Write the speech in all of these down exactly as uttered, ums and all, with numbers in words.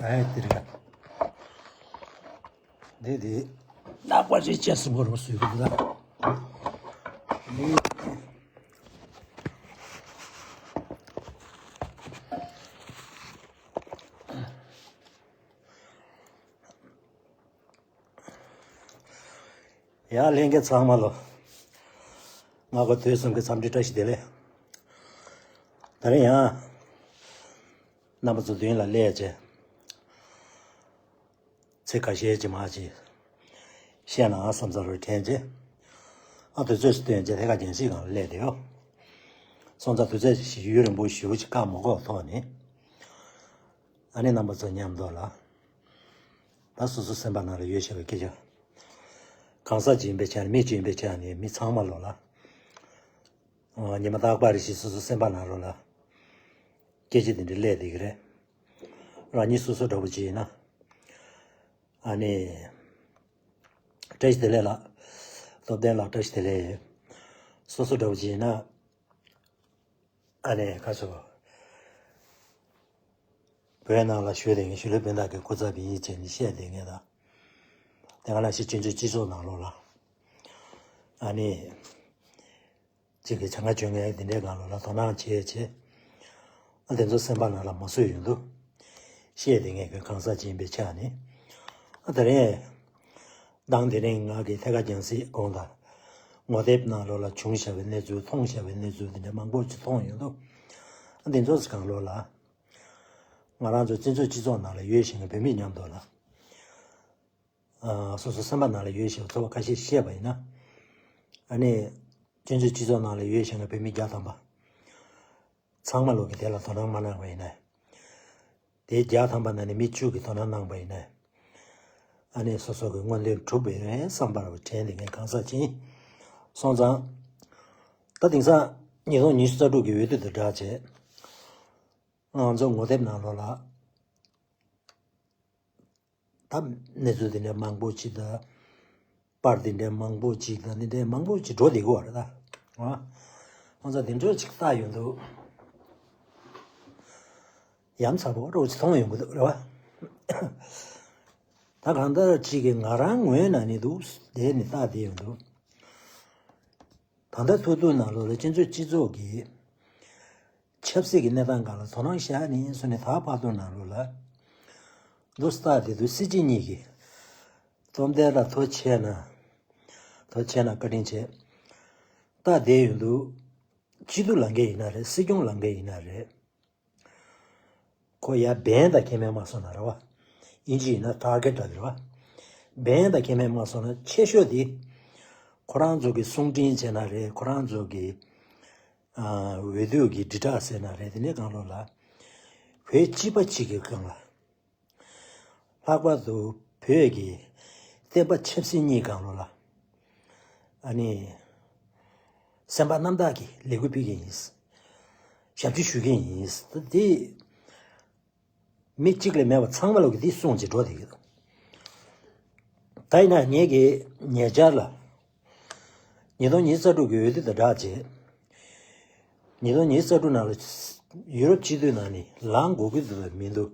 ཨེ་དེ་རེད། འདི་དེ་ནག་པ་རེད་ཅེས་སུ་མོ་རོ་སུས་གི་འདུག་ད། ཡ་ལྷན་རྒྱས་ཚང་མ་ལོ། སྔ་དགོང་དུས་གསུམ་གྱི་འཚམས་འདྲི་བཀྲ་ཤིས་བདེ་ལེགས། ད་རེས་ཡང་རྣམ་པ་ཚོ་མདུན་ལ་སླེབས་བྱས་ཚིག་ཁ་ཤས་ཅིག་མ་ཅིག་བཤད་ན་བསམ་ཚར་བའི་དྲན་བྱས། ཨ་དུས་ཚོད་སུ་བཏོན་བྱས་ཐད་ཀར་རྒྱང་སྲིང་སྒང་ལ་སླེབས་བསྡད་ཡོད། སོང་ཙང་དུས་ཚོད་ཞིག་ཡུན་རིང་པོ་ཞེ་པོ་ཅིག་བཀག་མ་དགོས་ཐོག་ནས། ཨ་ནི་རྣམ་པ་ཚོ་མཉམ་དུ་ལ། ད་སོ་སོ་སེམས་པ་ནང་ལ་ཡོད་བཞིན་པའི་སྐད་ཆ། གང་ཟག་ཅིག་ཡིན་པའི་ཆ་ནས་མི་གཅིག་ཡིན་པའི་ཆ་ནས་མི་ཚང་མ་ལོ་ལ། ཨ་ཉི་མ་རྟག་པར་རེ་ཞིག་སོ་སོ་སེམས་པ་ནང་ལོ་ལ། སྐད་ཆ་དེ་འདྲ་སླེབས་བསྡད་ཀྱི་རེད། རང་ཉིད་སོ་སོ་འདྲ་པོ་ཅིག་ཡིན་ན། ཨ་ནི། བཀྲ་ཤིས་བདེ་ལེགས་ལགས། སྟོབས་ལྡན་ལགས་བཀྲ་ཤིས་བདེ་ལེགས། སོ་སོ་འདྲ་པོ་ཅིག་ཡིན་ན། ཨ་ནི་ཁ་སོ། བོད་ནང་ལ་བཞུགས་བསྡད་མཁན་གཞིས་ལུས་སྤུན་ཟླ་གི་སྐུ་ཚབ་ཡིན་བྱས་ནས་བཤད་བསྡད་མཁན་དང་། དེ་ག་ནང་བཞིན་ཕྱི་ཕྱོགས་སྤྱི་ཚོགས་ནང་ལོགས་ལ། ཨ་ནི། གཅིག་གི་བྱ་དགའ་སྤྱོད་མཁན་འདི་འདྲའི་སྒང་ལོགས་ལ་དོ་སྣང་བྱས་བྱས། ཨ་དེ་ཚོ་སེམས་པ་ནང་ལ་མ་བཟོད་ཡོང་དུས། བཤད་བསྡད་མཁན་གྱི་གང་ཟག་ཅིག་ཡིན་པའི་ཆ་ནས། ཨ་དེ་རིང་། མདང་དེ་རིང་ང་གིས་ཐད་ཀར་རྒྱང་སྲིང་གོང་དང་། ངོ་དེབ་ནང་ལོགས་ལ་བྱུང་བཞག་པའི་གནས་ཚུལ་མཐོང་བཞག་པའི་གནས་ཚུལ་འདི་འདྲ་མང་པོ་ཅིག་མཐོང་ཡོང་དུས། ཨ་འདི་ཚོ་སྒང་ལོགས་ལ། ང་རང་ཚོ་བཙན་བྱོལ་སྤྱི་ཚོགས་ནང་ལ་ཡོད་བཞིན་གྱི་བོད་མི་མཉམ་དུ་ལ། ཨ་སོ་སོ་སེམས་པ་ནང་ལ་ཡོད་བཞིན་པའི་ཚོར་བ་ཁ་ཤས་བཤད་པ་ཡིན་ན། ཨ་ནི། བཙན་བྱོལ་སྤྱི་ཚོགས་ནང་ལ་ཡོད་བཞིན་གྱི་བོད་མི་བརྒྱ་ཐམ་པ། ཚང་མ་ལོག་གིས་དེ་ལ་དོ་སྣང་མ་གནང་བ་ཡིན་ན། དེ་བརྒྱ་ཐམ་པ་ནང་ནས་མི་བཅུ་གིས་དོ་སྣང་གནང་བ་ཡིན་ན། ཨ་ནི་སོ་སོ་གི་སྔོན་འདོན་གྲུབ་པའི་བསམ་པར་དྲན་བསྡད་མཁན་གང་ཟག་ཅིག་ཡིན། སོང་ཙང་། ད་དེང་སང་ཉིས་སྟོང་ཉི་ཤུ་རྩ་དྲུག་གི་འོས་བསྡུ་དང་སྦྲགས་བྱས། ང་ཚོ་ངོ་དེབ་ནང་ལོགས་ལ། ད་གནས་ཚུལ་དེ་འདྲ་མང་པོ་ཅིག་དང་། པར་དེ་འདྲ་མང་པོ་ཅིག་དང་དེ་འདྲ་མང་པོ་ཅིག་འགྲོ་བསྡད་ཀྱི་ཡོད་རེད་ད། ཨ། ང་ཚོ་དེ་འདྲ་ཅིག་ལྟ་ཡོང་དུས། ཡ་མཚར་པོ་འདྲ་པོ་ཅིག་མཐོང་ཡོང་གི་འདུག་རེད་བ། ད་གང་ལྟར་ཅིག་གིས་ང་རང་ངོས་ནས་ནི་འདུག་བསྡད་ནས་ལྟ་བསྡད་ཡོང་དུས། ད་ལྟ་ཐུག་ཐུག་ནང་ལོགས་ལ་སྤྱི་ཚོགས་སྤྱི་ཚོགས་ཀྱི་ཆབ་སྲིད་ཀྱི་གནས་སྟངས་སྒང་ལ་དོ་སྣང་བཞག་ནས་སོང་ནས་ད་བར་དུ་ནང་ལོགས་ལ། འདུག་སེ་ལྟ་བསྡད་དུས་སྲིད་སྤྱི་གཉིས་ཀྱིས་རྩོམ་དེ་ལ་ཐུགས་ཆེ་ན། ཐུགས་ཆེ་ན་བཀའ་དྲིན་ཆེ། ལྟ་བསྡད་ཡོང་དུས། སྤྱི་འཐུས་ལངས་མཁན་ཡིན་ན་རེད། སྲིད་སྐྱོང་ལངས་མཁན་ཡིན་ན་རེད། ཁོ་ཡ་འབེན་དང་ཁེ་ཕན་མ་སོང་ན་རེད་བ། ཨིན་ཇི་ཡིན་ན་ཊར་གེཊ་ལབ་རེད་བ། འབེན་དང་ཁེ་ཕན་མ་སོང་ན་ཆེ་ཤོས་དེ། ཁོ་རང་ཚོ་གི་གསུང་འཕྲིན་བྱས་ན་རེད། ཁོ་རང་ཚོ་གི་ཨ་འོས་བསྡུ་གི་དྲིལ་བསྒྲགས་ཟེར་ན་རེད། དེ་ནས་སྒང་ལོགས་ལ། བོད་སྤྱི་པ་གཅིག་གི་སྒང་ལ། ལྷག་པར་དུ་བོད་ཀྱི་བསྟན་པ་ཆབ་སྲིད་གཉིས་སྒང་ལོགས་ལ། ཨ་ནི། སེམས་པ་རྣམ་དག་གིས་ལས་འགུལ་སྤེལ་གྱི་ཡིན། ཞབས་ཕྱི་ཞུ་གི་ཡིན། ད་དེ། མི་གཅིག་ལས་མེད་པ་ཚང་མ་ལོག་གིས་དེ་གསུངས་བྱས་འགྲོ་བསྡད་ཀྱི་འདུག་ད་ཡིན་ན་ངེད་ཀྱིས་ཉེ་ཆར་ལ། ཉིས་སྟོང་ཉི་ཤུ་རྩ་དྲུག་གི་འོས་བསྡུ་དང་སྦྲགས་བྱས། ཉིས་སྟོང་ཉི་ཤུ་རྩ་དྲུག་ནང་ལ་ཡུ་རོབ་སྤྱི་འཐུས་ནང་ནས་ལངས་དགོས་ཀྱི་འདུག་མི་འདུག་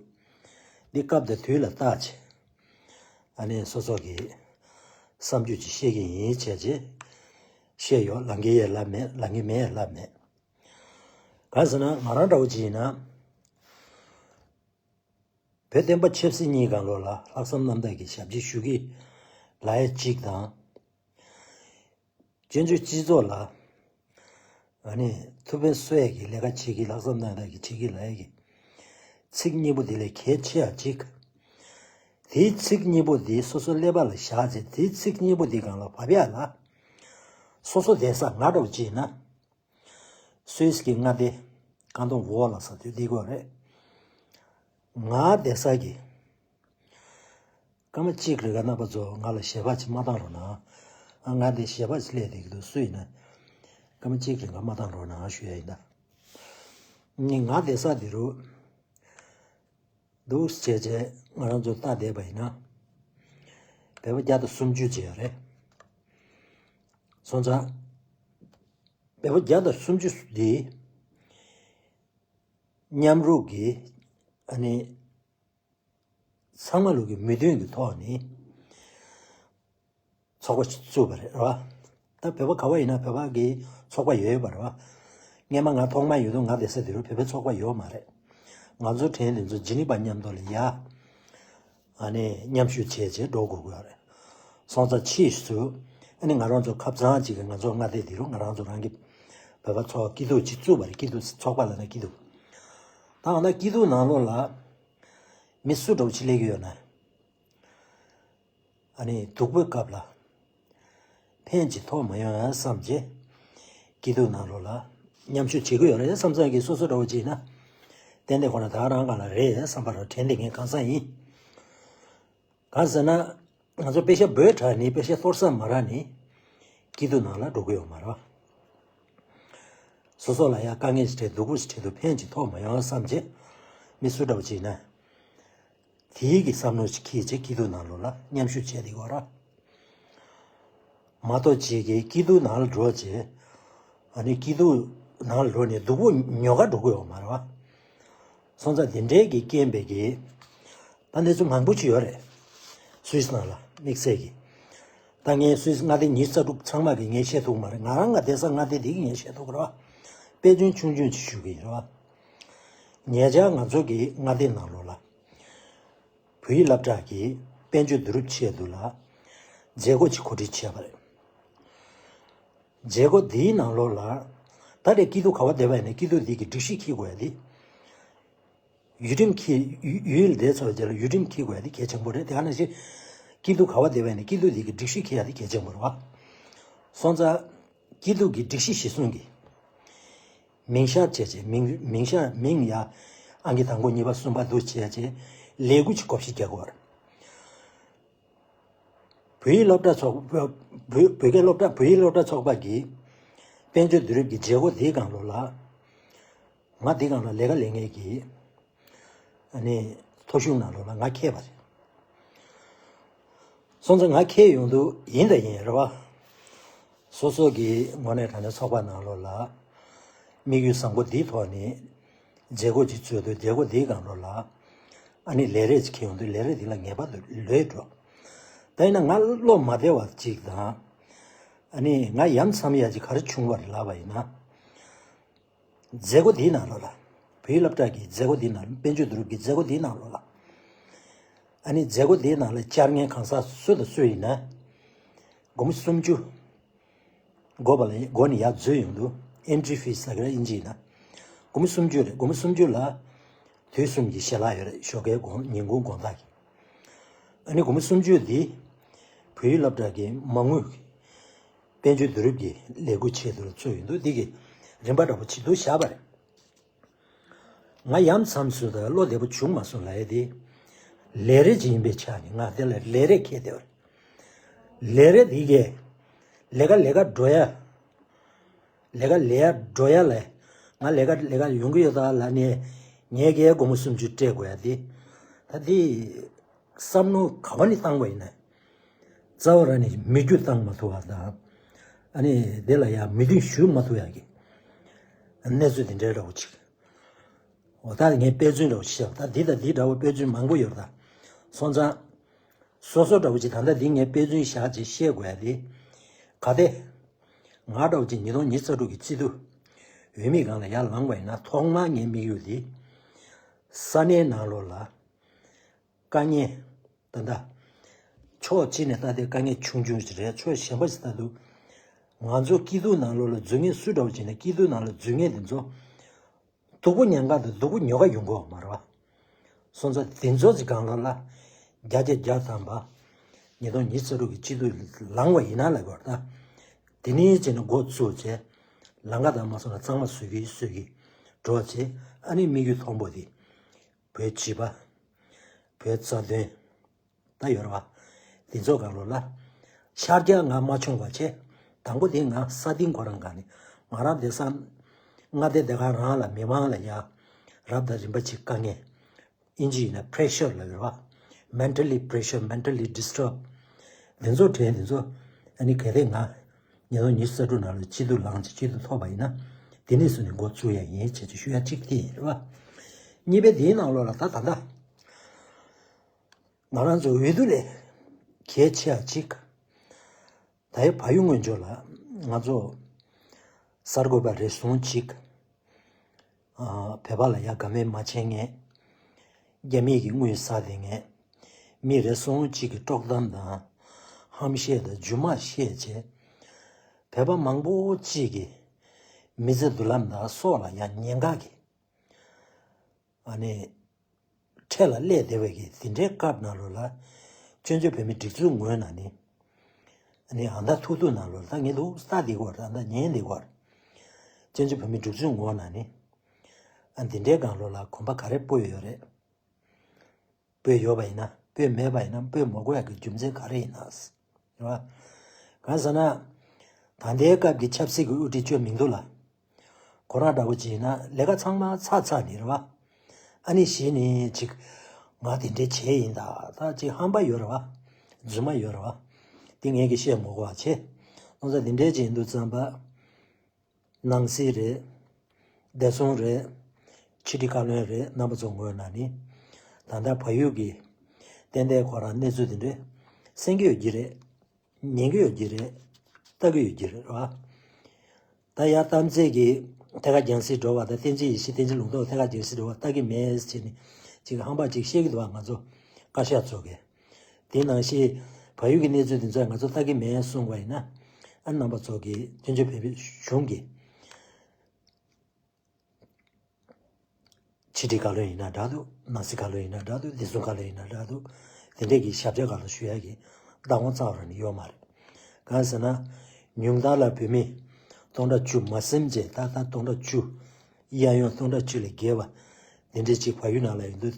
འདི་སྐབས་དང་དུས་ལ་བལྟས་བྱས། ཨ་ནི་སོ་སོ་གི་བསམ་ཚུལ་ཅིག་བཤད་ཀྱི་ཡིན་བྱས་བྱས། བཤད་ཡོད། ལངས་ཀྱི་ཡོད་ལབ་མེད། ལངས་ཀྱི་མེད་ལབ་མེད། གང་ཟེར་ན་ང་རང་འདྲ་བོ་ཅིག་ཡིན་ན། བོད་བསྟན་པ་ཆབ་སྲིད་གཉིས་སྒང་ལོགས་ལ་ལྷག་བསམ་རྣམ་དག་གིས་ཞབས་ཕྱི་ཞུ་གི་ལབ་ཡ་གཅིག་དང་། བཙན་བྱོལ་སྤྱི་ཚོགས་ལ་ཨ་ནི་ཐུགས་ཕན་གསོས་ཡ་གི་ལས་ཀ་བྱེད་ཀྱི། ལྷག་བསམ་རྣམ་དག་གིས་བྱེད་ཀྱི་ལབ་ཡ་གི་ཚིག་གཉིས་པོ་དེ་ལས་གལ་ཆེ་ཡ་གཅིག་དེའི་ཚིག་གཉིས་པོ་དེ་སོ་སོ་ཀླད་པ་ལ་བཞག་བྱས། དེའི་ཚིག་གཉིས་པོ་དེ་སྒང་ལ་བབས་ཡ་ལ། སོ་སོ་བསྡད་ས་ང་འདྲ་བོ་ཅིག་ཡིན་ན། སུད་སི་གི་མངའ་སྡེ་ཀན་ཏོན་ཝོ་ལ་ས་དེ་འདི་གོ་རེད། ང་བསྡད་ས་གི་སྐར་མ་གཅིག་རིང་ག་རྣམ་པ་ཚོ་ང་ལ་ཞལ་པར་ཅིག་མ་བཏང་རོགས་གནང་། ཨ་ང་འདི་ཞལ་པར་ཅིག་སླེབས་བསྡད་ཀྱི་འདུག་སུ་ཡིན་ན་སྐར་མ་གཅིག་རིང་ག་མ་བཏང་རོགས་གནང་ཞུ་ཡ་ཡིན་ད། ནི་ང་བསྡད་ས་འདི་རུ་འདུག་བྱས་བྱས་ང་རང་ཚོ་ལྟ་བསྡད་པ་ཡིན་ན། བོད་པ་བརྒྱ་དང་སུམ་ཅུ་ཅིག་ཡོད་རེད། སོང་ཙང་། བོད་པ་བརྒྱ་དང་སུམ་ཅུ་འདི་མཉམ་རུབ་ཀྱིས་ཨ་ནི་ ཚང་མ་ལུགས་ཀྱི་མོས་མཐུན་གྱི་ཐོག་ནས་ཚོགས་པ་ཞིག་བཙུགས་པ་རེད་བ། ད་བོད་པ་ག་བ་ཡིན་ན་བོད་པ་གི་ཚོགས་པ་ཡོད་ཡོད་པ་རེད་བ། སྔས་མ་ང་ཐོག་མ་ཡོད་དུས་ང་བསྡད་ས་དེ་རུ་བོད་པའི་ཚོགས་པ་ཡོད་མ་རེད། ང་ཚོ་དྲན་དེ་ཚོ་ཇི་ནི་པ་མཉམ་དུ་ལ་ཡ། ཨ་ནི་མཉམ་ཞུགས་བྱས་བྱས་འགྲོ་དགོས་ཀྱི་ཡོད་རེད། སོང་ཙང་ཕྱིས་སུ་ཨ་ནི་ང་རང་ཚོ་ཁབ་ཚང་གཅིག་གི་ང་ཚོ་མངའ་སྡེ་འདི་རུ་ང་རང་ཚོ་རང་གི་བོད་པ་ཚོ་སྐྱིད་སྡུག་ཅིག་བཙུགས་པ་རེད། སྐྱིད་སྡུག་ཚོགས་པ་ལབ་ན་སྐྱིད་སྡུག་ད་འོ་ན་སྐྱིད་སྡུག་ནང་ལོགས་ལ་མི་སུ་འདྲ་བོ་ཅིག་སླེབས་ཀྱི་ཡོད་ན། ཨ་ནི་སྡུག་པོའི་སྐབས་ལ་ཕན་ཅིག་ཐོགས་མ་ཡོང་ཡ་བསམ་བྱས་སྐྱིད་སྡུག་ནང་ལོགས་ལ་མཉམ་ཞུགས་བྱེད་ཀྱི་ཡོད་རེད་བསམ་བསམ་གྱི་སོ་སོ་འདྲ་བོ་ཅིག་ཡིན་ན། ཏན་ཏན་ཁོ་ན་ད་རང་ག་ལ་རེད་བསམ་པ་ར་དྲན་དེ་ངས་གང་ཟག་ཡིན། གང་ཟེར་ན། ང་ཚོ་པེ་ཤ་འབོད་དྲགས་ནི་པེ་ཤ་གཏོར་ས་མ་རག་ནི། སྐྱིད་སྡུག་ནང་ལ་འགྲོ་གི་ཡོད་མ་རེད་བ། སོ་སོ་ལ་ཡང་དཀའ་ངལ་ཞིག་འཕྲད་སྡུག་པོ་ཞིག་འཕྲད་དུས་ཕན་ཅིག་ཐོགས་མ་ཡོང་བསམ་བྱས། མི་སུ་འདྲ་བོ་ཅིག་ཡིན་ན། དེའི་གི་བསམ་བློ་ཞིག་འཁྱེར་བྱས་སྐྱིད་སྡུག་ནང་ལོགས་ལ་མཉམ་ཞུགས་བྱས་དེ་གོ་ར། མ་གཏོགས་ཅིག་གིས་སྐྱིད་སྡུག་ནང་ལ་འགྲོ་བྱས། ཨ་ནི་སྐྱིད་སྡུག་ནང་ལ་འགྲོ་ནས་སྡུག་པོ་ཉོ་ག་འགྲོ་གི་ཡོད་མ་རེད་བ། སོང་ཙང་དེ་འདྲའི་གི་རྐྱེན་པས་གི། ད་འདི་ཚོ་མང་པོ་ཅིག་ཡོད་རེད། སུད་སི་ནང་ལ་དམིགས་བསལ་གི། ད་ངས་སུད་སི་མངའ་སྡེ་ཉི་ཤུ་རྩ་དྲུག་ཚང་མ་གི་ངས་བཤད་ཐུབ་མ་རེད། ང་རང་ང་བསྡད་ས་མངའ་སྡེ་འདི་གི་ངས་བཤད་ཐུབ་ཀྱི་རེད་བ། དཔེ་མཚོན་ཆུང་ཆུང་ཅིག་ཞུ་གི་ཡིན་རེད་བ། ཉེ་ཆར་ང་ཚོ་གི་མངའ་སྡེ་ནང་ལོགས་ལ། བོད་ཡིག་སློབ་གྲྭ་གི་དཔལ་འབྱོར་བསྡུ་རུབ་ཆེད་དུ་ལ་མཛད་སྒོ་ཅིག་གོ་སྒྲིག་བྱས་པ་རེད། མཛད་སྒོ་འདིའི་ནང་ལོགས་ལ་ད་རེས་སྐྱིད་སྡུག་ག་བ་བསྡད་པ་ཡིན་ན་སྐྱིད་སྡུག་འདི་གི་སྒྲིག་གཞི་འཁྱེར་དགོས་ཡ་དེ། ཡུལ་ཁྲིམས་འཁྱེར་ཡུལ་ཡུལ་འདི་ཚོ་དེ་ལ་ཡུལ་ཁྲིམས་འཁྱེར་དགོས་ཡ་དེ་གལ་ཆེན་པོ་རེད། དེ་ག་ནང་བཞིན་སྐྱིད་སྡུག་ག་བ་བསྡད་པ་ཡིན་ན་སྐྱིད་སྡུག་འདི་གི་སྒྲིག་གཞི་འཁྱེར་ཡ་དེ་གལ་ཆེན་པོ་རེད་བ། སོང་ཙང་སྐྱིད་སྡུག་གི་སྒྲིག་གཞི་གཞིར་བཟུང་གི་མིང་གཤར་བྱས་བྱས་མིང་མིང་གཤར་མིང་ཡ་ཨང་ཀི་དང་པོ་གཉིས་པ་གསུམ་པ་འདུ་བྱས་བྱས་ལས་འགུལ་གྱི་གོ་བཤད་རྒྱག་དགོས་པ་རེད། བོད་ཡིག་སློབ་གྲྭ་ཚོགས་བོད་བོད་སྐད་སློབ་གྲྭ་བོད་ཡིག་སློབ་གྲྭ་ཚོགས་པ་གིས་དཔལ་འབྱོར་བསྡུ་རུབ་ཀྱི་མཛད་སྒོ་དེའི་སྒང་ལོགས་ལ་ང་དེའི་སྒང་ལ་ལས་ཀ་ལས་མཁན་གྱི་ཨ་ནི་ཐོ་གཞུང་ནང་ལོགས་ལ་ང་འཁྱེར་བ་རེད། སོང་ཙང་ང་འཁྱེར་ཡོང་དུས་ཡིན་དང་ཡིན་རེད་བ། སོ་སོ་གི་ངོས་ནས་དྲང་གནས་ཚོགས་པ་ནང་ལོགས་ལ་དམིགས་ཡུལ་བཟང་པོ་འདིའི་ཐོག་ནས་མཛད་སྒོ་ཅིག་བཙུགས་དུས་མཛད་སྒོ་འདིའི་སྒང་ལོགས་ལ་ཨ་ནི་ལས་རེས་ཅིག་འཁྱེར་ཡོང་དུས་ལས་རེས་འདི་ལ་ངེས་པར་དུ་ལོས་འགྲོ། ད་ཡིན་ན་ང་བློ་མ་བདེ་བ་ཅིག་དང་། ཨ་ནི་ང་ཡ་མཚན་ཡ་ཅིག་ག་རེ་བྱུང་བ་རེད་ལབ་པ་ཡིན་ན། མཛད་སྒོ་འདིའི་ནང་ལོགས་ལ། བོད་ཡིག་སློབ་གྲྭ་གི་མཛད་སྒོ་འདིའི་ནང་དཔལ་འབྱོར་བསྡུ་རུབ་ཀྱི་མཛད་སྒོ་འདིའི་ནང་ལོགས་ལ། ཨ་ནི་མཛད་སྒོ་འདིའི་ནང་ལ་བཅར་མཁན་གང་ཟག་སུ་དང་སུ་ཡིན་ན། སྒོར་མོ་སུམ་ཅུ། སྒོ་བ་ལ་སྒོ་ནས་ཡར་འཛུལ་ཡོང་དུས་entry fees ཟེར་གི་རེད་དབྱིན་ཇི་ཡིན་ན། སྒོར་མོ་སུམ་ཅུ་རེད། སྒོར་མོ་སུམ་ཅུ་ལ། དུས་གསུམ་གྱི་ཞལ་ལག་ཡོད་རེད། ཞོགས་ཀའི་དགོང་ཉིན་གུང་དགོང་དག་གི་ཨ་ནི་སྒོར་མོ་སུམ་ཅུ་འདི། བོད་ཡིག་སློབ་གྲྭ་གི་མ་དངུལ། དཔལ་འབྱོར་བསྡུ་རུབ་ཀྱི་ལས་འགུལ་ཆེད་དུ་བཙུགས་ཡོང་དུས་འདི་གི་རིམ་པ་འདྲ་པོ་ཅིག་ཏུ་བཞག་པ་རེད། ང་ཡ་མཚན་སུ་དང་བློ་བདེ་པོ་བྱུང་མ་སོང་ལབ་ཡ་དེ། ལས་རེས་ཅིག་ཡིན་པའི་ཆ་ནས་ང་དེ་ལ་ལས་རེས་འཁྱེར་བསྡད་པ་རེད། ལས་རེས་དེ་གས། ལས་ཀ་ལས་ཀ་འགྲོ་ཡ། ལས་ཀ་ལས་ཡ་འགྲོ་ཡ་ལས། ང་ལས་ཀ་ལས་ཀ་ཡོང་གི་ཡོད་ད་ལབ་ནས། ངས་ཀྱི་སྒོར་མོ་སུམ་ཅུ་སྤྲད་དགོས་ཡ་དེ། ད་དེ། བསམ་བློ་ག་བ་ནས་བཏང་བ་ཡིན་ན། རྩ་བ་རང་ནས་མི་རྒྱུ་བཏང་མ་ཐུབ་པ་དང་། ཨ་ནི་དེ་ལ་ཡང་མོས་མཐུན་ཞུ་མ་ཐུབ་ཡག་གི་གནས་ཚུལ་དེ་འདྲའི་འདྲ་བོ་ཅིག་འོ་ད་ངས་དཔེ་མཚོན་འདྲ་བོ་ཞིག་བཤད་པ་ད་འདི་དང་འདི་འདྲ་བོ་དཔེ་མཚོན་མང་པོ་ཡོད་རེད་ད། སོང་ཙང་། སོ་སོ་འདྲ་བོ་ཅིག་ད་ལྟ་འདི་ངས་དཔེ་མཚོན་བཞག་ཅིག་བཤད་དགོས་ཡ་དེ། གལ་ཏེ། ང་འདྲ་བོ་ཅིག་ཉིས་སྟོང་ཉི་ཤུ་རྩ་དྲུག་གི་སྤྱི་འཐུས་འོས་མི་སྒང་ལ་ཡར་ལངས་པ་ཡིན་ན་ཐོག་མར་ངའི་དམིགས་ཡུལ་དེ། ས་གནས་ནང་ལོགས་ལ། དཀའ་ངལ། ད་ལྟ། ཕྱོགས་གཅིག་ནས་ལྟ་དུས་དཀའ་ངལ་ཆུང་ཆུང་ཞིག་རེད། ཕྱོགས་གཞན་པ་ཞིག་ལྟ་དུས། ང་ཚོ་སྐྱིད་སྡུག་ནང་ལོགས་ལ་འཛུལ་མཁན་སུ་འདྲ་བོ་བྱས་ནས་སྐྱིད་སྡུག་ནང་ལ་འཛུལ་མཁན་དེ་ཚོ། སྡུག་པོ་མྱངས་ག་དང་སྡུག་པོ་ཉོ་ག་ཡོང་གི་ཡོད་མ་རེད་བ། སོང་ཙང་དེ་ཚོ་ཅིག་སྒང་ལོགས་ལ། བརྒྱ་ཆ་བརྒྱ་ཐམ་པ། ཉིས་སྟོང་ཉི་ཤུ་རྩ་དྲུག་གི་སྤྱི་འཐུས་ལངས་པ་ཡིན་ན་ལབ་དགོས་རེད་ད། དེ་ནས་བྱས་ནས་འགོ་བཙུགས་བྱས། ལམ་ཁ་དང་མ་སོང་ན་གཙང་མ་བཟོ་གི་བཟོ་གི་འགྲོ་བྱས་ཨ་ནི་དམིགས་ཡུལ་མཐོན་པོ་དེ། བོད་སྤྱི་པ། བོད་རྩ་དོན། ད་ཡོད་རེད་བ། དེ་ཚོ་སྒང་ལོགས་ལ། ཤར་རྒྱག་ང་མ་བྱུང་བ་བྱས། དང་པོ་དེ་ང་ས་སྟེང་ཁོ་རང་སྒང་ནས་ང་རང་བསྡད་ས། མངའ་སྡེ་དེ་ག་རང་ལ་མི་མང་ལ་ཡ། རབ་དང་རིམ་པ་ཅིག་དཀའ་ངལ། དབྱིན་ཇི་ཡིན་ན་pressure ལབ་ཡོད་རེད་བ། mentally pressure mentally disturb དེ་ཚོ་དྲན་དེ་ཚོ། ཨ་ནི་གལ་ཏེ་ང་། ཉིས་སྟོང་ཉི་ཤུ་རྩ་དྲུག་ནང་ལ་སྤྱི་འཐུས་ལངས་ཅིག་སྤྱི་འཐུས་ཐོབ་པ་ཡིན་ན། དེ་ནས་བཟུང་ནས་འགོ་བཙུགས་ཡ་ཡིན་བྱས་ཅིག་ཞུ་ཡ་གཅིག་དེ་ཡིན་རེད་བ། གཉིས་པའི་དེའི་ནང་ལོགས་ལ་ད་ད་ལྟ། ང་རང་ཚོ་འོས་བསྡུ་ལས་གལ་ཆེ་བ་གཅིག་ད་ཡི་བལ་ཡུལ་སྔོན་འཇོག་ལ་ང་ཚོ་གསར་འགོད་པ་རེ་ཟུང་གཅིག་བོད་པ་ལ་ཡ་དགའ་མོས་མ་བྱེད་མཁན། རྒྱ་མི་གི་དངུལ་ཟ་བསྡད་མཁན། མི་རེ་ཟུང་གཅིག་གི་དཀྲོག་གཏམ་དང་། ཧམ་བཤད་དང་རྫུན་མ་བཤད་བྱས། བོད་པ་མང་པོ་གཅིག་གི་མི་ཚེ་མདུན་ལམ་དང་སྲོག་ལ་ཡ་ཉེན་ཁ་གི་ཨ་ནི། འཕྲལ་ལ་སླེབས་བསྡད་པའི་གི་དེ་འདྲའི་སྐབས་ནང་ལོགས་ལ། བཙན་བྱོལ་བོད་མི་སྒྲིག་འཛུགས་ངོས་ནས་ནི། ཨ་ནི་ཨ་མདའ་ཐུག་ཐུག་ནང་ལོགས་ལ་ད་ངས་འདུག་ལྟ་བསྡད་ཀྱི་ཡོད་རེད། ཨ་མདའ་ཉན་བསྡད་ཀྱི་ཡོད་རེད། བཙན་བྱོལ་བོད་མི་སྒྲིག་འཛུགས་ངོས་ནས་ནི། ཨ་འདི་འདྲའི་སྒང་ལོགས་ལ་གོམ་པ་ག་རེ་སྤོས་ཡོད་རེད། སྤོས་ཡོད་པ་ཡིན་ན་སྤོས་མེད་པ་ཡིན་ན་སྤོས་མ་དགོས་ཡག་གི་རྒྱུ་མཚན་ག་རེ་ཡིན་ན། རེད་བ། གང་ཟེར་ན། ད་ལྟའི་སྐབས་ཀྱི་ཆབ་སྲིད་ཀྱི་དབུ་ཁྲིད་བཅོས་མི་འདུག་ལ། ཁོ་རང་འདྲ་བོ་ཅིག་ཡིན་ན་ལས་ཀ་ཚང་མ་ཚར་ཚར་ནི་རེད་བ། ཨ་ནི་གཞི་ནས་ཅིག་ང་དེ་འདྲས་བྱས་ཡིན་ད་ད་ཅིག་ཧམ་པ་ཡོད་རེད་བ། རྫུན་མ་ཡོད་རེད་བ། དེ་ངས་ཀྱི་བཤད་མ་དགོས་པ་བྱས། སོང་ཙང་དེ་འདྲས་ཅིག་ཡིན་དུས་ཙམ་པ། ནང་སྲིད་རེད། བདེ་སྲུང་རེད། ཕྱི་དྲིལ་བཀའ་བློན་རེད། རྣམ་པ་ཚོ་ངོས་ནས་ནི། ད་ལྟ་བལ་ཡུལ་གྱི་ཏན་ཏན་ཁོ་རང་གནས་ཚུལ་དེ་འདྲས་གསན་གྱི་ཡོད་ཀྱི་རེད། ཉན་གྱི་ཡོད་ཀྱི་རེད། ལྟ་གི་ཡོད་ཀྱི་རེད་བ། ད་ཡར་གཏམ་ཚེ་གི་ཐད་ཀར་རྒྱང་སྲིང་འགྲོ་བ་དང་བསྟན་འཛིན་ཡེ་ཤེས་བསྟན་འཛིན་ལུང་རྟོགས་ཐད་ཀར་རྒྱང་སྲིང་འགྲོ་བ་ལྟ་གི་མེད་ཟེར་ནས་ཅིག་ཧམ་པ་ཅིག་བཤད་ཀྱི་འདུག་བ། ང་ཚོ་བཀའ་ཤག་ཚོ་གིས། དེ་ནང་བཞིན་བལ་ཡུལ་གྱི་གནས་ཚུལ་དེ་ཚོ་ང་ཚོ་ལྟ་གི་མེད་གསུངས་པ་ཡིན་ན། ཨ་རྣམ་པ་ཚོ་གིས་བཙན་བྱོལ་བོད་མིའི་གཞུང་གི་ཕྱི་དྲིལ་བཀའ་བློན་ཡིན་ན་འདྲ་འདུག་ནང་སྲིད་བཀའ་བློན་ཡིན་ན་འདྲ་འདུག་བདེ་སྲུང་བཀའ་བློན་ཡིན་ན་འདྲ་འདུག་དེ་འདྲས་ཀྱི་ཞབས་ཕྱི་སྒང་ལ་ཞུ་ཡག་གི་བདག་དབང་རྩ་བ་རང་ནས་ཡོད་མ་རེད། གང་ཟེར་ན། ཉུང་མཐར་ལ་བོད་མི་སྟོང་ཕྲག་བཅུ་མ་ཟིན་བྱས། ད་ལྟ་སྟོང་ཕྲག་བཅུ། གཡས་གཡོན་སྟོང་ཕྲག་བཅུ་ལས་བརྒལ་བ། དེ་འདྲས་ཅིག་བལ་ཡུལ་ནང་ལ་ཡོད་འདུག་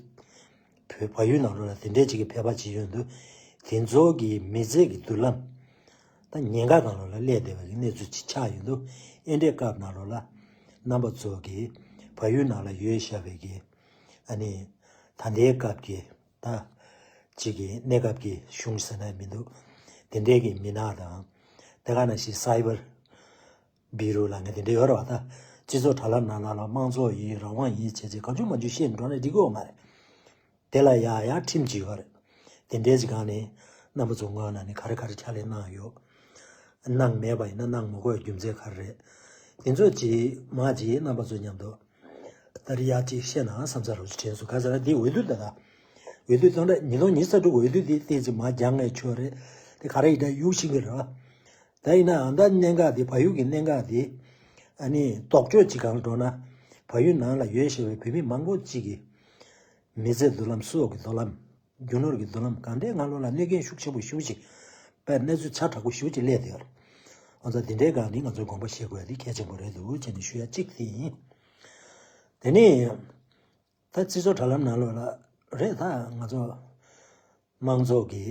བོད་བལ་ཡུལ་ནང་ལོགས་ལ་དེ་འདྲས་ཅིག་གི་བོད་པ་ཅིག་ཡོད་འདུག་དེ་ཚོ་གི་མི་ཚེ་གི་མདུན་ལམ། ད་ཉེན་ཁ་སྒང་ལོགས་ལ་སླེབས་བསྡད་པའི་གནས་ཚུལ་ཅིག་ཆགས་ཡོད་འདུག་ཨེ་འདྲའི་སྐབས་ནང་ལོགས་ལ་རྣམ་པ་ཚོ་གིས་བལ་ཡུལ་ནང་ལ་ཡོད་བཞག་པའི་གི་ཨ་ནི་ད་ལྟའི་སྐབས་ཀྱི་ད་ཅིག་གི་གནས་སྐབས་ཀྱི་གཞུང་ཟེར་ན་མི་འདུག་དེ་འདྲའི་གི་མི་སྣ་དང་དེ་ག་ནང་བཞིན་སའི་བར་བི་རུ་ལ་ངས་དེ་འདྲ་ཡོད་རེད་བ། ད་སྤྱི་ཚོགས་དྲ་ལམ་ནང་ལ་ལ་དམངས་གཙོ་ཡིན་རང་དབང་ཡིན་བྱས་བྱས་གང་བྱུང་མང་བྱུང་བཤད་འགྲོ་ན་འགྲིག་གི་ཡོད་མ་རེད། དེ་ལ་ཡ་ཡ་ཁྲིམས་ཅིག་ཡོད་རེད། དེ་འདྲའི་ཅིག་སྒང་ནས་རྣམ་པ་ཚོ་ངོས་ནས་ནི་ག་རེ་ག་རེ་ཕྱག་ལས་གནང་ཡོད། གནང་མེད་པ་ཡིན་ན་གནང་མ་དགོས་རྒྱུ་མཚན་ག་རེ་རེད། དེ་ཚོ་ཅིག་མ་ཅིག་རྣམ་པ་ཚོ་མཉམ་དུ་ད་རེས་ཡ་ཅིག་བཤད་ན་བསམ་ས་རོགས་ཅིག་དྲན་སོང་། ག་ཟེར་ན་འདི་འོས་བསྡུ་ད་ལྟ་འོས་བསྡུ་སྟོང་ཕྲག་ཉིས་སྟོང་ཉི་ཤུ་རྩ་དྲུག་འོས་བསྡུ་འདི་ཏོག་ཙམ་མར་འགྱངས་ནས་ཆོག་རེད། དེ་ག་རེ་ཡིན་ད་གཡུག་ཤིང་གི་རེད་བ། ད་ཡིན་ན་ཨ་མདའ་གནད་འགག་དེ་བལ་ཡུལ་གྱི་གནད་འགག་དེ་ཨ་ནི་ལྡོག་ཕྱོགས་ཅིག་སྒང་འགྲོ་ན་བལ་ཡུལ་ནང་ལ་ཡོད་བཞིན་པའི་བོད་མི་མང་པོ་ཅིག་གི་མི་ཚེ་མདུན་ལམ་སྲོག་གི་མདུན་ལམ་རྒྱུ་ནོར་གྱི་མདུན་ལམ་གང་འདྲའི་ངང་ལོགས་ལ་གནོད་སྐྱོན་ཤུགས་ཆེན་པོ་ཞེ་པོ་ཅིག་དཔེ་གནས་ཚུལ་ཆ་དྲག་པོ་ཞེ་པོ་ཅིག་སླེབས་བསྡད་ཡོད་རེད། ཨ་ཙང་དེ་འདྲའི་སྒང་ནི་ང་ཚོས་དགོངས་པ་བཞེས་དགོས་ཡ་དེ་གལ་ཆེན་པོ་རེད་འདུག་ཅེས་ནས་ཞུ་ཡ་གཅིག་དེ་ཡིན། དེ་ནས་ད་སྤྱི་ཚོགས་དྲ་ལམ་ནང་ལོགས་ལ་རེད། ད་ང་ཚོ་དམངས་གཙོ་གི་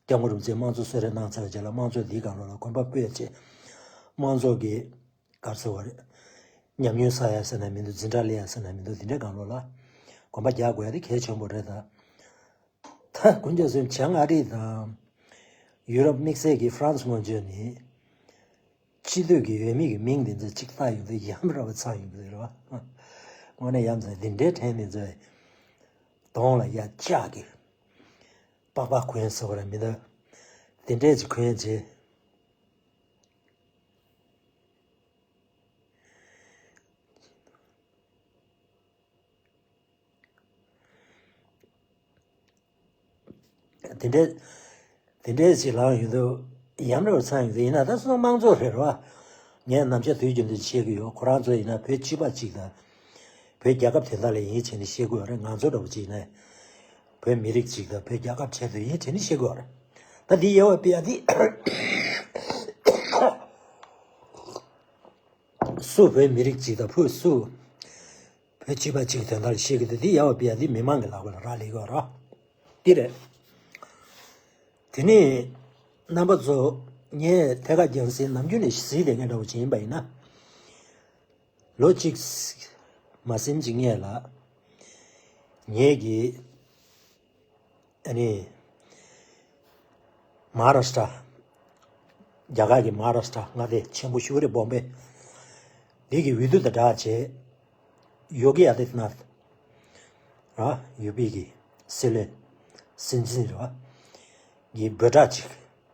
སྐྱབས་མགོན་རིན་པོ་ཆེས་དམངས་གཙོ་གསོལ་རས་གནང་ཚར་བའི་རྗེས་ལ་དམངས་གཙོ་འདིའི་སྒང་ལོགས་ལ་གོམ་པ་སྤོས་བྱས། དམངས་གཙོ་གི་ག་རེ་ཟེར་བ་རེད། ཉམས་མྱོང་བསགས་ཡ་ཟེར་ན་མི་འདུག་འཛིན་གྲྭ་སླེབས་ཡ་ཟེར་ན་མི་འདུག་འདི་འདྲའི་སྒང་ལོགས་ལ་གོམ་པ་རྒྱག་དགོས་ཡ་དེ་གལ་ཆེན་པོ་རེད་ད། ད་དཀོན་མཆོག་གསུམ་བྱང་ཨ་རི་དང་ཡུ་རོབ་དམིགས་བསལ་གྱི་ཧྥ་རན་སི་སྔོན་བྱོན་ནི་སྤྱི་འཐུས་ཀྱི་འོས་མི་གི་མིང་དེ་ཚོ་གཅིག་བཏགས་ཡོང་དུས་ཡ་མ་ར་བ་ཚ་ཡོང་གི་རེད་བ། དངོས་གནས་ཡ་མཚན་འདི་འདྲའི་ཕྲན་དེ་ཚོས་གདོང་ལ་ཡ་ལྕགས་ཀྱི་པགས་པ་གོན་ཟེར་བ་ར་མི་འདུག་དེ་འདྲས་ཅིག་གོན་རྗེས། དེ་འདྲས་དེ་འདྲས་ཞིག་ལངས་ཡོང་དུས་ཡ་མ་ར་བ་ཚ་ཡོང་དུས། ཡིན་ན་ད་སོ་སོ་དམངས་གཙོ་རེད་རོ། ངས་ནམ་ཞག་དུས་རྒྱུན་དུ་བཤད་ཀྱི་ཡོད། ཁོ་རང་ཚོ་ཡིན་ན་བོད་སྤྱི་པ་གཅིག་དང་བོད་རྒྱལ་ཁབ་དོན་དག་ལ་ཡིན་བྱས་ནས་བཤད་ཀྱི་ཡོད་རེད། ང་ཚོ་འདྲ་བོ་གཅིག་ཡིན་ན་བོད་མི་རིགས་གཅིག་དང་བོད་རྒྱལ་ཁབ་ཆེད་དུ་ཡིན་བྱས་ནས་བཤད་ཀྱི་ཡོད་རེད། ད་འདི་ཡལ་བ་ཕུད་ཡ་འདི་སུ་བོད་མི་རིགས་གཅིག་དང་ཕུ་སུ་བོད་སྤྱི་པ་གཅིག་དོན་དག་ལ་བཤད་ཀྱི་འདུག་འདི་ཡལ་བ་ཕུད་ཡ་འདི་མི་མང་གི་ལག་པ་ལ་རག་ལས་ཀྱི་ཡོད་རེད། འདི་རེད། དེ་ནས་རྣམ་པ་ཚོ་ངས་ཐད་ཀར་རྒྱང་སྲིང་ནམ་རྒྱུན་ནས་གཟིགས་བསྡད་མཁན་འདྲ་བོ་ཅིག་ཡིན་པ་ཡིན་ན། ལོ་གཅིག་མ་ཟིན་གྱི་སྔོན་ལ་ངེད་ཀྱི་ཨ་ནི་མ་ཧཱ་རཱ་ཤི་ཏྲ། རྒྱ་གར་གྱི་མ་ཧཱ་རཱ་ཤི་ཏྲ་མངའ་སྡེ་ཆེན་པོ་ཞིག་རེད། བོམ་བེ། འདི་གི་འོས་བསྡུ་དང་སྦྲགས་བྱས། ཡོ་གི་ཨ་དི་ཏི་ནཱཐ། ར་ཡུ་པི་གི་སྲིད་བློན། སྲིད་འཛིན་རེད་བ། གི་འབོད་སྒྲ་ཅིག་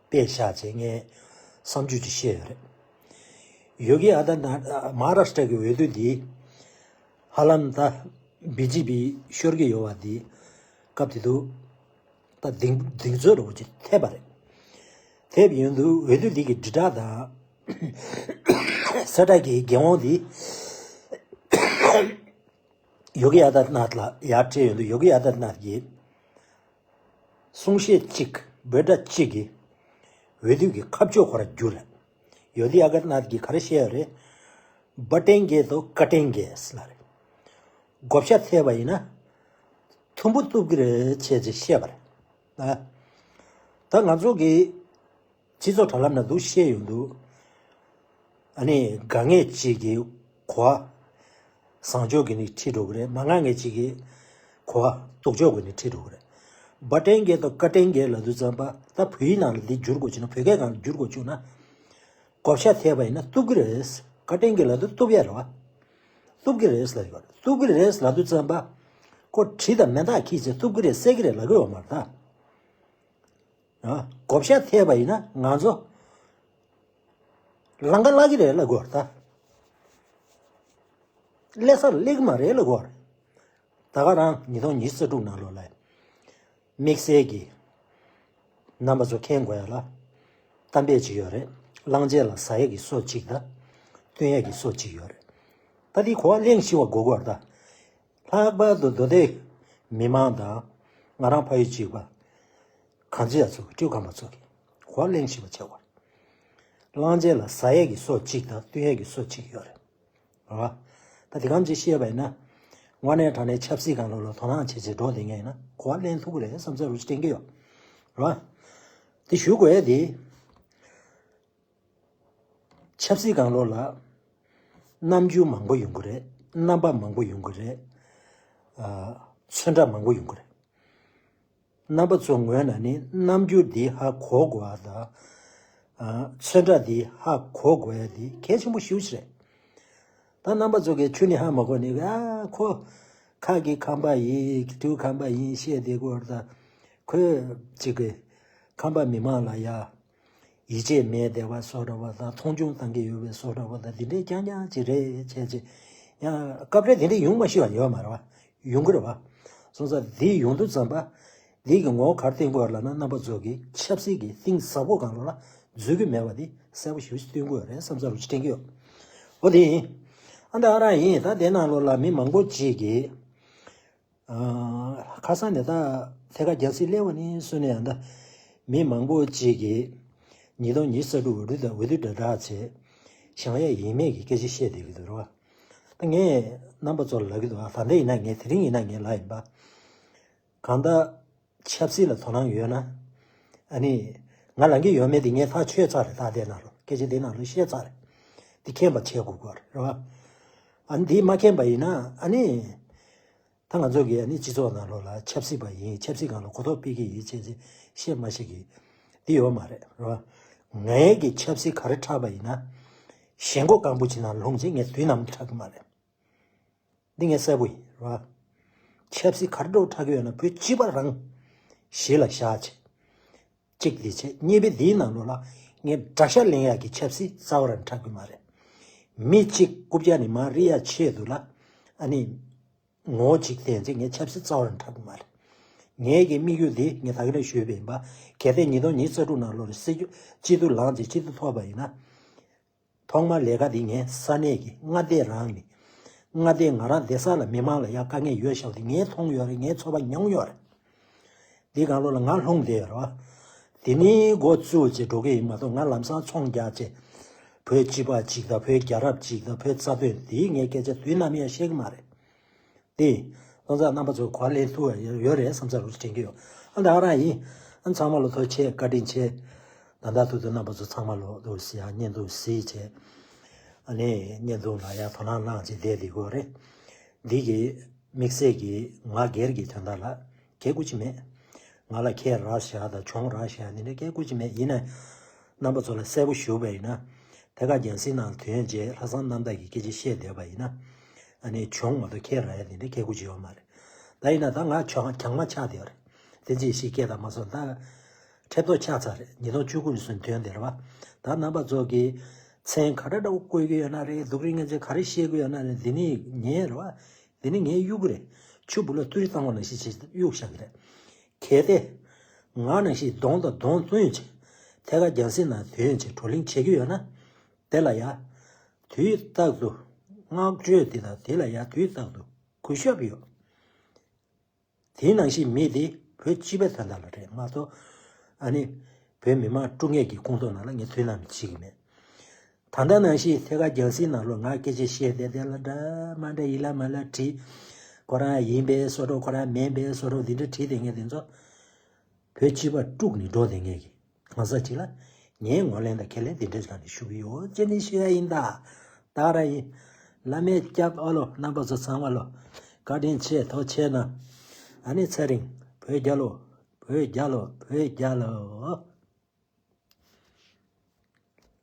སྤེལ་བཞག་བྱས་ངས་བསམ་ཚུལ་ཅིག་བཤད་ཡོད་རེད། ཡོ་གི་ཨ་དི་ནཱ་མ་ཧཱ་རཱ་ཤི་ཏྲ་གི་འོས་བསྡུ་འདི་ཧ་ལམ་ད་བི་ཇེ་པི་ཤོར་གི་ཡོད་བ་འདི་སྐབས་དེ་དུས་ད་གདེང་གདེང་ཚོད་རོགས་ཅིག་ཐེབས་པ་རེད། ཐེབས་ཡོང་དུས་འོས་བསྡུ་འདི་གི་དྲིལ་བསྒྲགས་དང་གསལ་བསྒྲགས་ཀྱི་འགན་དབང་འདི་ཡོ་གི་ཨ་དི་ནཱ་ཐ་ལ་ཡར་སྤྲད་ཡོང་དུས་ཡོ་གི་ཨ་དི་ནཱ་ཐ་གིས། གསུང་བཤད་གཅིག་འབོད་སྒྲ་གཅིག་གིས་འོས་བསྡུ་གི་ཁ་ཕྱོགས་ཁོ་ར་བསྒྱུར་རེད། ཡོ་གི་ཨ་དི་ནཱ་ཐ་གིས་ག་རེ་བཤད་ཡོད་རེད། བ་ཏན་གེ་དོ་ཀ་ཏན་གེ་ཟེར་ལ་རེད། བགོ་བཤའ་ཐེབས་པ་ཡིན་ན་ཐུམ་པོ་གཏུབ་ཀྱི་རེད་བྱས་ཅེས་བཤད་པ་རེད། ཨ། ད་ང་ཚོ་གི་སྤྱི་ཚོགས་དྲ་ལམ་ན་འདུག་བཤད་ཡོང་དུས། ཨ་ནི་དགའ་ངེས་གཅིག་གིས་གོ་བ་བཟང་ཕྱོགས་ཀྱི་ནི་ཁྲིད་འགྲོ་གི་རེད། མ་དགའ་ངེས་གཅིག་གིས་གོ་བ་སྡུག་ཕྱོགས་ཀྱི་ནི་ཁྲིད་འགྲོ་གི་རེད། བ་ཏན་གེ་དང་ཀ་ཏན་གེ་ལབ་དུས་ཙམ་པ་ད་བོད་ཡིག་ནང་ལ་འདི་བསྒྱུར་དགོས་བྱུང་ན་བོད་སྐད་སྒང་ལ་བསྒྱུར་དགོས་བྱུང་ན། བགོ་བཤའ་ཐེབས་པ་ཡིན་ན་གཏུབ་ཀྱི་རེད། ཀ་ཏན་གེ་ལབ་དུས་གཏུབ་ཡ་རེད་བ། གཏུབ་ཀྱི་རེད་ལབ་ཡོད་རེད། གཏུབ་ཀྱི་རེད་ལབ་དུས་ཙམ་པ། ཁོ་གྲི་དང་མེ་སྟག་འཁྱེར་བྱས་གཏུབ་ཀྱི་རེད་བསད་ཀྱི་རེད་ལབ་ཀྱི་ཡོད་མ་རེད་ད། ཨ། བགོ་བཤའ་ཐེབས་པ་ཡིན་ན་ང་ཚོ་ལང་ཀ་བརླག་གི་རེད་ལབ་དགོས་རེད་ད། སླེབས་སར་སླེབས་ཀྱི་མ་རེད་ལབ་དགོས་རེད། ད་ག་རང་ཉིས་སྟོང་ཉི་ཤུ་རྩ་དྲུག་ནང་ལོགས་ལ་དམིགས་བསལ་གྱི་རྣམ་པ་ཚོ་མཁྱེན་དགོས་ཡ་ལ་གཏམ་དཔེ་ཅིག་ཡོད་རེད། གླང་ཆེན་ལ་ཟ་ཡས་ཀྱི་སོ་གཅིག་དང་བཏུང་ཡས་ཀྱི་སོ་གཅིག་ཡོད་རེད། ད་འདི་གོ་བ་གླེང་ཤེས་པ་དགོས་ཀྱི་རེད་ད། ལྷག་པར་དུ་མདོ་སྟོད་མི་མང་དང་ང་རང་ཕ་ཡུལ་གཅིག་པ། གངས་ཅན་ཡ་ཚོ་གི་སྤྲེའུ་ཁམས་པ་ཚོ་གི་གོ་བ་གླེང་ཤེས་པ་བྱེད་དགོས། གླང་ཆེན་ལ་ཟ་ཡས་ཀྱི་སོ་གཅིག་དང་བཏུང་ཡས་ཀྱི་སོ་གཅིག་ཡོད་རེད། རེད་བ། ད་དེ་གམ་ཅིག་བཤད་པ་ཡིན་ན། དངོས་གནས་དྲང་གནས་ཆབ་སྲིད་སྒང་ལོགས་ལ་དོ་སྣང་བྱེད་བྱེད་འགྲོ་བསྡད་མཁན་ཡིན་ན་གོ་བ་ལེན་ཐུབ་ཀྱི་རེད་བསམ་ཚུལ་རུ་སྟོན་གྱི་ཡོད། རེད་བ། དེ་ཞུ་དགོས་ཡས་དེ། ཆབ་སྲིད་སྒང་ལོགས་ལ་རྣམ་འགྱུར་མང་པོ་ཡོང་གི་རེད། རྣམ་པ་མང་པོ་ཡོང་གི་རེད། ཨ། ཚོན་ཁྲ་མང་པོ་ཡོང་གི་རེད། རྣམ་པ་ཚོ་ངོས་ན་ནི་རྣམ་འགྱུར་འདི་ཧ་གོ་དགོས་པ་དང་། ཨ། ཚོན་ཁྲ་འདི་ཧ་གོ་དགོས་ཡ་འདི་གལ་ཆེན་པོ་ཞེ་པོ་ཅིག་རེད། ད་རྣམ་པ་ཚོ་གིས་ཁྱོན་ནས་ཧ་མ་གོ་ནི་ཨ་ཁོ་ཁ་གི་ཁམས་པ་ཡིན། སྤྲེའུ་ཁམས་པ་ཡིན་བཤད་བསྡད་ཀྱི་ཡོད་རེད་ད། ཁོས་ཅིག་གི་ཁམས་པ་མི་མང་ལ་ཡ། ཡིད་ཆེས་མེད་བསྡད་པ་བཟོ་འདྲ་བ་དང་མཐོང་ཆུང་བཏང་གི་ཡོད་པའི་བཟོ་འདྲ་བ་དང་འདི་འདྲའི་རྐྱང་རྐྱང་ཅིག་རེད་བྱས་ཅིག་ཡང་སྐབས་རེ་འདི་འདྲའི་ཡོང་མ་ཤེས་པ་ཡོད་མ་རེད་བ། ཡོང་གི་རེད་བ། སོང་ཙང་འདི་ཡོང་དུས་ཙམ་པ། འདི་གི་ངོ་བོ་ག་རེ་བསྟན་དགོས་ལབ་ན་རྣམ་པ་ཚོ་གིས་ཆབ་སྲིད་ཀྱི་གཏིང་ཟབ་པོ་སྒང་ལོགས་ལ་འཛུལ་གྱི་མེད་པ་འདི་གསལ་པོ་ཞེ་པོ་ཞིག་སྟོན་དགོས་རེད་བསམ་ས་རུ་ཅིག་དྲན་གྱི་ཡོད། འོ་དེ་ཡིན། ཨ་ད་ཨ་རང་ཡིན་ད་དེ་ནང་ལོགས་ལ་མི་མང་པོ་ཅིག་གིས། ཨ། ཁ་སང་ནས་ད་ཐད་ཀར་རྒྱལ་སྲིད་སླེབས་པ་ནས་བཟུང་ནས་ཡང་ད་མི་མང་པོ་ཅིག་གིས་ཉིས་སྟོང་ཉི་ཤུ་རྩ་དྲུག་འོས་བསྡུ་དང་འོས་བསྡུ་དྲིལ་བསྒྲགས་བྱས་བཞག་ཡ་ཡིན་མེད་ཀྱི་སྐད་ཆ་བཤད་བསྡད་ཀྱི་འདུག་རེད་བ། ད་ངས་རྣམ་པ་ཚོར་ལབ་ཀྱི་འདུག་ཨ་ད་ལྟ་ཡིན་ན་ངས་དེ་རིང་ཡིན་ན་ངས་ལབ་ཡིན་པ། གང་ལྟར་ཆབ་སྲིད་ལ་དོ་སྣང་ཡོད་ན། ཨ་ནི། ང་ལབ་ཀྱི་ཡོད་མེད་དེ་ངས་ཐག་ཆོད་ཚར་རེད་ད་དེ་ནང་ལོགས་སྐད་ཆ་དེ་ནང་ལོགས་བཤད་ཚར་རེད། དེ་མཁྱེན་པ་བྱེད་དགོས་ཀྱི་རེད་བ། ཨ་ནི་དེ་མ་མཁྱེན་པ་ཡིན་ན་ཨ་ནི། ད་ང་ཚོ་གི་ཨ་ནི་སྤྱི་ཚོགས་ནང་ལོགས་ལ་ཆབ་སྲིད་པ་ཡིན་ཆབ་སྲིད་སྒང་ལ་གོ་རྟོགས་སྤེལ་གྱི་ཡིན་བྱས་ཚེ་བཤད་མ་ཤེས་ཀྱི་འདི་ཡོད་མ་རེད་རེད་བ། ངའི་གི་ཆབ་སྲིད་ག་རེ་འཁྲབ་པ་ཡིན་ན། ཞེན་ཁོག་སྐམ་པོ་ཅིག་ནང་ལྷུང་ཚེ་ངས་དུས་ནམ་འཁྲབ་ཀྱི་མ་རེད། འདི་ངས་གསལ་པོ་ཡིན་རེད་བ། ཆབ་སྲིད་ག་རེ་འཁྲབ་ཀྱི་ཡོད་ན་བོད་སྤྱི་པ་རང་། གཞི་ལ་བཞག་བྱས། གཅིག་འདི་བྱས་གཉིས་པའི་འདིའི་ནང་ལོགས་ལ་ངས་དགྲ་ཤ་ལེན་ཡག་གི་ཆབ་སྲིད་རྩ་བ་རང་འཁྲབ་ཀྱི་མ་རེད། མི་གཅིག་རྐུབ་བཀྱག་ནས་མར་རི་ཡ་ཆེད་དུ་ལ་ཨ་ནི། ངོ་གཅིག་བསྟན་ཚེ་ངས་ཆབ་སྲིད་རྩ་བ་རང་འཁྲབ་ཀྱི་མ་རེད། ངའི་གི་དམིགས་ཡུལ་འདི་ངས་ད་ག་ནས་ཞུས་པ་ཡིན་པ། གལ་ཏེ་ཉིས་སྟོང་ཉི་ཤུ་རྩ་དྲུག་ནང་ལོགས་ལ་སྲིད་སྐྱོང་སྤྱི་འཐུས་ལངས་ཚེ་སྤྱི་འཐུས་ཐོབ་པ་ཡིན་ན། ཐོག་མར་ལས་ཀ་འདི་ངས་ས་གནས་ཀྱི་མངའ་སྡེ་རང་ནས་མངའ་སྡེ་ང་རང་བསྡད་ས་ལ་མི་མང་ལ་ཡ་དཀའ་ངལ་ཡོད་ཤག་འདི་ངས་མཐོང་ཡོད་རེད། ངས་ཚོར་བ་མྱོང་ཡོད་རེད། འདི་སྒང་ལོགས་ལ་ང་ལྷུང་བསྡད་ཡོད་རེད་བ། དེ་ནས་འགོ་བཙུགས་བྱས་འགྲོ་གི་ཡིན་མ་གཏོགས་ང་ལམ་སང་ཚོང་རྒྱག་བྱས། བོད་སྤྱི་པ་གཅིག་དང་བོད་རྒྱལ་རབས་གཅིག་དང་བོད་རྩ་དོན་འདི་ངས་སྐད་ཆ་དུས་ནམ་ཡང་བཤད་གི་མ་རེད། དེ། སོང་ཙང་རྣམ་པ་ཚོ་གོ་བ་ལེན་ཐུབ་པ་ཡོད་རེད་བསམ་ས་རུ་དྲན་གྱི་ཡོད། ཨ་ད་ག་རང་ཡིན། ཨ་ཚང་མ་ལ་ཐུགས་རྗེ་ཆེ་བཀའ་དྲིན་ཆེ། ད་ལྟ་ཐུག་ཐུག་རྣམ་པ་ཚོ་ཚང་མ་ལ་འདུག་སེ་ཡང་བརྙན་ཐུང་གཟིགས་བྱས། ཨ་ནི་བརྙན་ཐུང་ལ་ཡང་དོ་སྣང་གནང་བྱས་བསྡད་དེ་གོ་རེད། འདི་གི་དམིགས་བསལ་གྱི་ང་སྒེར་གྱི་དོན་དག་ལ་སྐད་ཁུར་ཅིག་མེད། ང་ལ་ཁྱེད་ར་བཞག་དང་གྱོང་ར་བཞག་འདི་འདྲ་སྐད་ཁུར་ཅིག་མེད། ཡིན་ན་རྣམ་པ་ཚོ་ལ་གསལ་པོ་ཞུ་བ་ཡིན་ན། ཐད་ཀར་རྒྱལ་སྲིད་ནང་ཐོན་རྗེས་ལྷག་བསམ་རྣམ་དག་གི་སྐད་ཆ་བཤད་བསྡད་པ་ཡིན་ན། ཨ་ནི་གྱོང་མ་གཏོགས་ཁྱེད་ར་ཡ་འདི་འདྲ་སྐད་ཁུར་ཅིག་ཡོད་མ་རེད། ད་ཡིན་ན་ད་ང་གྱོང་གྱང་མ་ཆག་བསྡད་པ་རེད། དེ་ཅིག་ཞིག་སྐད་དང་མ་སོང་ད། ཁྲེབ་ཐོག་ཆགས་ཚར་རེད། ཉིས་སྟོང་བཅུ་དགུ་ནས་བཟུང་དོན་དེ་རེད་བ། ད་རྣམ་པ་ཚོ་གིས་མཚན་ག་འདྲ་འདྲ་བོ་བཀོད་ཀྱི་ཡོད་ན་རེད། སྡུག་རུས་ངན་ཚད་ག་རེ་བཤད་ཀྱི་ཡོད་ན་རེད། འདི་ནི་ངའི་རེད་བ། འདི་ནི་ངའི་གཡུག་གི་རེད། ཆུ་སྦུག་ལ་ཏུ་རི་བཏང་བ་ནང་བཞིན་བྱས་གཡུག་བཞག་གི་རེད། གལ་ཏེ། ང་ནང་བཞིན་གདོང་དང་གདོང་བཙུགས་ཡོང་ཆེ། ཐད་ཀར་རྒྱང་སྲིང་ནང་སྡོད་ཡོང་ཆེ་བགྲོ་གླེང་བྱེད་ཀྱི་ཡོད་ན། དེ་ལ་ཡ། དུས་རྟག་ཏུ། བསྔགས་བརྗོད་དེ་དང་དེ་ལ་ཡ་དུས་རྟག་ཏུ་གུས་ཞབས་ཡོད། དེའི་ནང་བཞིན་མི་དེ་བོད་སྤྱི་པའི་དོན་དག་ལ་རེད་མ་གཏོགས། ཨ་ནི། བོད་མི་མང་དཀྲུག་མཁན་གྱི་ཁོངས་གཏོགས་ནང་ལ་ངས་དོ་སྣང་བྱེད་ཀྱི་མེད། ད་ལྟ་ནང་བཞིན་ཐད་ཀར་རྒྱང་སྲིང་ནང་ལོགས་ང་སྐད་ཆ་བཤད་བསྡད་དེ་ལ་འདྲ་མ་འདྲ་ཡིན་ལ་མ་ལ་བྲིས། ཁོ་རང་ཡིན་པའི་བཟོ་འདྲ་ཁོ་རང་མིན་པའི་བཟོ་འདྲ་འདི་འདྲ་བྲིས་བསྡད་མཁན་དེ་ཚོ། བོད་སྤྱི་པ་དཀྲུགས་ནས་འགྲོ་བསྡད་མཁན་གྱི་གང་ཟག་ཅིག་ལ་ངས་ངོས་ལེན་དང་ཁས་ལེན་འདི་འདྲའི་སྒང་ནས་ཞུ་གི་ཡོད་ཅེས་ནས་ཞུ་ཡ་ཡིན་ད། ད་ར་ཡིན། བླ་མས་སྐྱབས་ཨ་ལོ། རྣམ་པ་ཚོ་ཚང་མ་ལོ། བཀའ་དྲིན་ཆེ། ཐུགས་རྗེ་གནང་། ཨ་ནི་ཚེ་རིང་། བོད་རྒྱལ་ལོ། བོད་རྒྱལ་ལོ། བོད་རྒྱལ་ལོ།